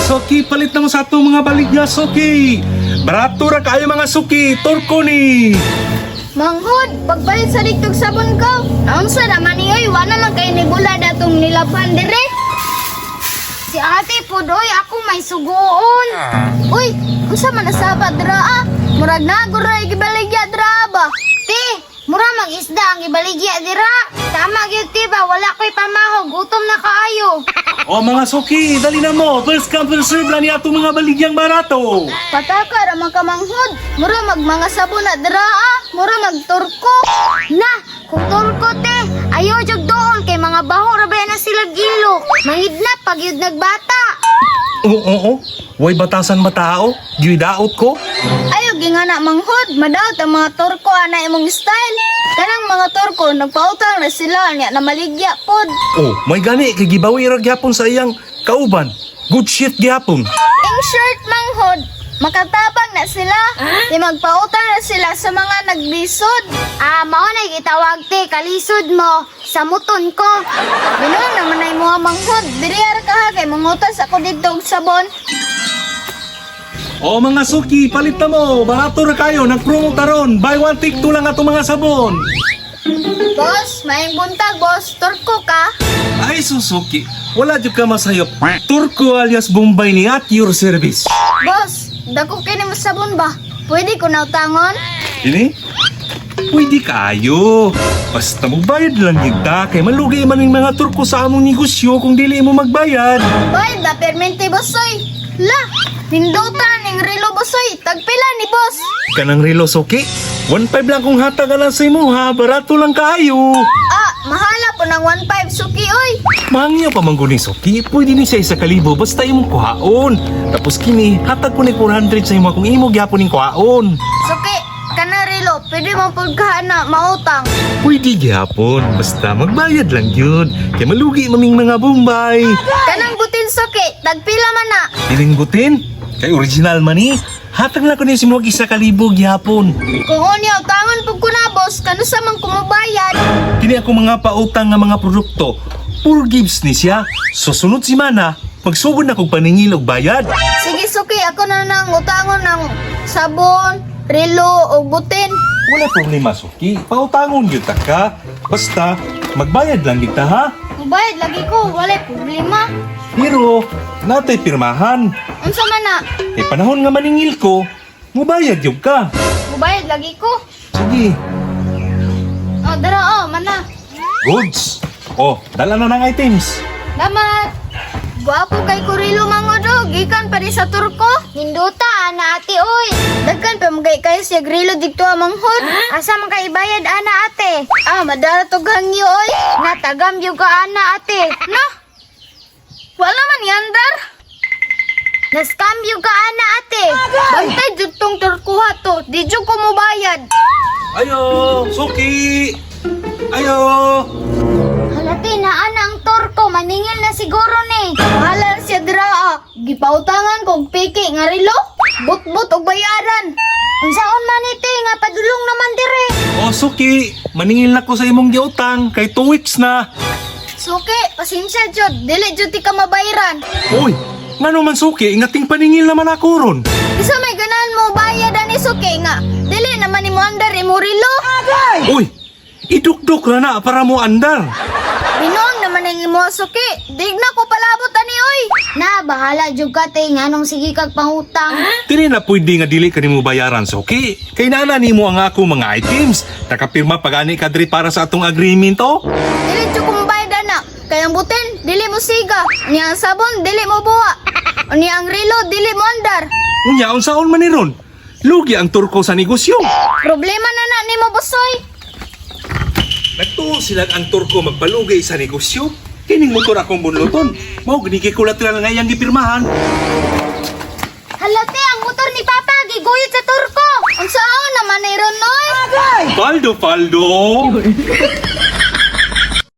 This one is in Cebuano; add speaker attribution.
Speaker 1: Suki, palit na mo sa atong mga baligya, suki. Barato ra kaayo, mga suki, turko ni.
Speaker 2: Manghod, pagpalit sa ligtog sabon ko. Naunsa naman ni oy, wala man kay nibula datong nilabhan dire. Si ate pod oy, ako may suguon. Uy, unsa man asaba dira ah? Murag na gibaligya dira ba? Te, mura mag isda ang gibaligya dira. Tama gyud te ba, wala ko'y pamahog, gutom na kaayo.
Speaker 1: O mga suki, dali na mo. First come, first serve lang ni atong mga baligyang barato.
Speaker 2: Pataka ra man ka, manghod. Mura mag mga sabon na dira ah. Mura mag turko. Na, kung turko te, ayo jud doon kay mga baho ra ba na sila gilo. Mangidlap pag yun nagbata.
Speaker 1: Oo, oo. Way batasan matao. Gidaot ko.
Speaker 2: Ayo gingana, manghod, madaot ang mga turko ana imong style. Kanang mga turko nagpautang na sila nya na maligya pod.
Speaker 1: Oh, may gani kay gibawi ra gyapon sa iyang kauban. Good shit gyapon.
Speaker 2: In short, manghod, makatabang na sila. Di magpautang na sila sa mga naglisod. Ah, mao na gitawag te, kalisod mo sa muton ko. Binuang naman ay mga manghod. Diri ara ka ha, kay mangutas ako didto og sabon.
Speaker 1: O mga suki, palit na mo. Barato ra kayo. Nag-promo taron. Buy one take two lang atong mga sabon.
Speaker 2: Boss, maayong buntag, boss. Turko ka?
Speaker 1: Ay, Suzuki, wala jud ka masayop. Turko alias Bombay ni at your service.
Speaker 2: Boss, dako kini mo sabon ba? Pwede ko na utangon?
Speaker 1: Ini? Pwede kayo. Basta magbayad lang kita kay malugay man yung mga Turko sa among negosyo kung dili mo magbayad.
Speaker 2: Bayad na permente, boss oy. La, nindota ning relo, boss oy. Tagpila ni, boss?
Speaker 1: Kanang relo, suki. 1.5 lang kung hatag lang sa imo ha, barato lang kayo.
Speaker 2: Ah, mahala po ng 1.5, suki oy.
Speaker 1: Mangyo pa man guni, suki, pwede ni siya 1,000 basta imong kuhaon. Tapos kini, hatag ko ni 400 sa imo kung imo gyapon ning kuhaon.
Speaker 2: Suki, kana relo, pwede mo pud ka na mautang.
Speaker 1: Pwede gyapon, basta magbayad lang yun. Kay malugi maming mga Bombay.
Speaker 2: Kanang butin, suki, tagpila man na?
Speaker 1: Pilinggutin, kay original man ni. Hatag lang ko ni simuag 1,000 gyapon.
Speaker 2: Kung unya utangon pud ko na, boss, kanusa man ko mobayad?
Speaker 1: Kini ako mga pautang nga mga produkto. Pure gives ni siya. Susunod si mana, pagsugod na kog paningil og bayad.
Speaker 2: Sige suki, ako na nang utangon ng sabon, relo o butin.
Speaker 1: Wala problema, suki. Pautangon gyud ta ka. Basta magbayad lang kita ha.
Speaker 2: Mubayad lagi ko, walay problema.
Speaker 1: Pero natay pirmahan.
Speaker 2: Unsa man na?
Speaker 1: Kay panahon nga maningil ko, mubayad gyud ka.
Speaker 2: Mubayad lagi ko.
Speaker 1: Sige.
Speaker 2: Oh, dara oh, mana.
Speaker 1: Goods. Oh, dala na ng items.
Speaker 2: Damat. Gwapo kay Kurilo mangodo, gikan pa ni sa Turko. Ninduta ana ate oy. Dagkan pa magay kayo siya grilo didto manghod. Asa man kay ibayad ana ate? Ah, madara to gangyo oy. Natagam gyud ka ana ate. No. Wala man yandar. Nascam gyud ka ana ate. Bantay jud tong Turkuha to. Di jud ko mobayad.
Speaker 1: Ayo, suki. Ayo.
Speaker 2: Halati na ana ang Turko, maningil na siguro ni. Bahala na siya dira ah. Gipautangan kog piki nga relo, but-but og bayaran. Unsaon man iti nga padulong naman dire?
Speaker 1: Oh, suki, maningil na ko sa imong giutang kay 2 weeks na.
Speaker 2: Suki, pasensya jud, dili jud ti ka mabayaran.
Speaker 1: Uy, ngano man, suki, ingating paningil naman ako ron.
Speaker 2: Isa may ganahan mo bayad ani suki nga. Dili naman nimo andar imo relo.
Speaker 1: Uy, idukduk na na para mo andar.
Speaker 2: Binuang naman ang imo suki. Di na ko palabot ani oy. Na bahala jud ka te nganong sige kag pangutang.
Speaker 1: Dili na pwede nga dili ka nimo bayaran, suki. Kay naana nimo ang ako mga items. Nakapirma pagani ka diri para sa atong agreement, oh.
Speaker 2: Dili jud ko mobayad ana. Kay ang butin, dili mo siga. Unya ang sabon, dili mo buwa. Unya ang relo, dili mo andar.
Speaker 1: Unya, unsaon man ni ron? Lugi ang Turko sa negosyo.
Speaker 2: Problema na na nimo, bosoy.
Speaker 1: Nagtuo sila ang Turko magpalugay sa negosyo. Kining motor akong bunluton. Mao gani kay kulat nga iyang gipirmahan.
Speaker 2: Hala te, ang motor ni Papa giguyot sa Turko. Unsaon naman ni ron noy?
Speaker 1: Paldo, paldo.